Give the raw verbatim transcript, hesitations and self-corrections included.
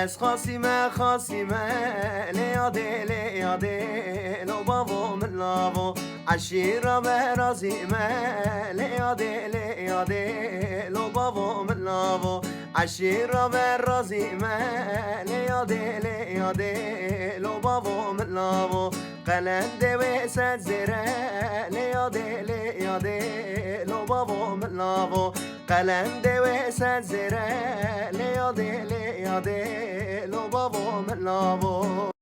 Ez xasî me, xasî me, lê yadê, lê yadê, lo bavo min lavo. Eşîra me razî me, lê yadê, lê yadê, lo bavo min lavo. Eşîra me razî me, lê yadê, lê yadê, lo bavo min lavo. Qelendê wê ser zêre, lê yadê, lê yadê, lo bavo min lavo. Qelendê wê ser zêre, lê yadê, lê yadê, lo bavo min lavo.